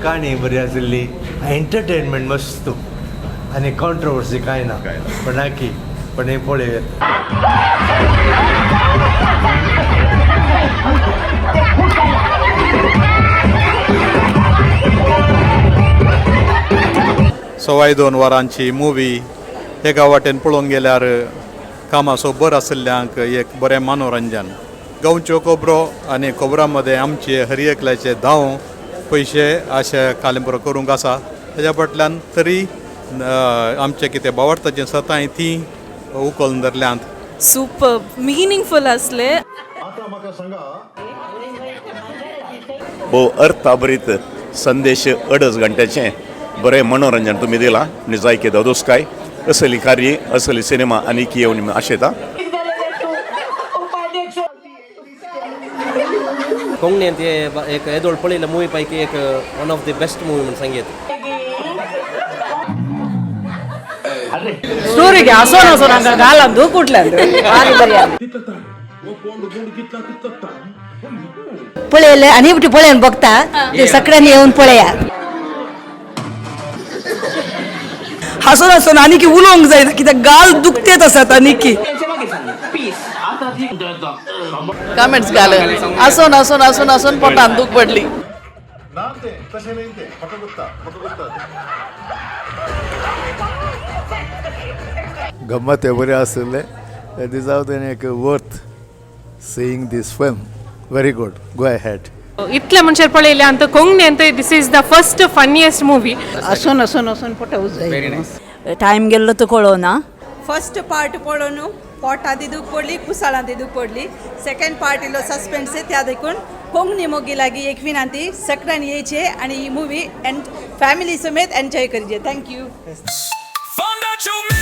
काणी बरी आशिल्ली, एंटरटेनमेंट मस्त आनी कॉन्ट्रोवर्सी कांय ना. पण की पण हें पळय. 2.25 वरांची मुवी एका वाटेन पळोवंक गेल्यार कामाचो बर आशिल्ल्यांक एक बरें मनोरंजन. गांवच्यो खबरो आनी खबरां मदें आमचे हर एकल्याचे धांव पयशे अशे कालिंबर करूंक आसा. तेज्या फाटल्यान तरी आमचें कितें भावार्थाचीं सतांय तीं उखलून धरल्यांत. सुपर मिनिंगफुल असले. भोव अर्थाभरीत संदेश, 2.5 घंट्याचें बरें मनोरंजन तुमी दिलां आनी जायके दादोसकाय. असली कार्य, असली सिनेमा आनीक येवन आशेता. कोंकणी ते एक येदोळ पळयल्या मुवी पैकी एक one of the best movie म्हूण सांगीत. ಸ್ಟೋರಿಗೆ ಹಸೋನ್ ಹಸೋನ್ ಹಂಗ ಗಾಲಂದು ಕುಟ್ಲಂದು ಭಾರಿ ಬರಿ. पळयले आनी पळयन बघता ते सगळ्यांनी येऊन पळया. हसून हसून आणि की उलोवंक जायना, कित्याक गाल दुखतेत आसात आनी की. कमेंट्स घाले, हसून हसून हसून हसून पोटान दूख पडली. ना, ते तशें न्ही, तें म्हाका गुत्ता, म्हाका गुत्ता. गम्मत बरें आशिल्लें. दिसा एक worth seeing this film. Very good, go ahead. इतले मनशां पळयले अंत कोंकणी अंत this is the first funniest movie. हसून हसून हसून पोटा उजाय. टायम गेल्लो तो कळना. फर्स्ट पार्ट पळोवन पोटां दूख पडली, कुसाळां दूख पडली. सेकंड पार्ट इल्लो सस्पेन्स, त्या देखून कोंकणी मोगी लागी एक विनंती, सगळ्यांनी येयचे आणि ही मुवी एंड फॅमिली समेत एन्जॉय करचे. Thank you. Found out you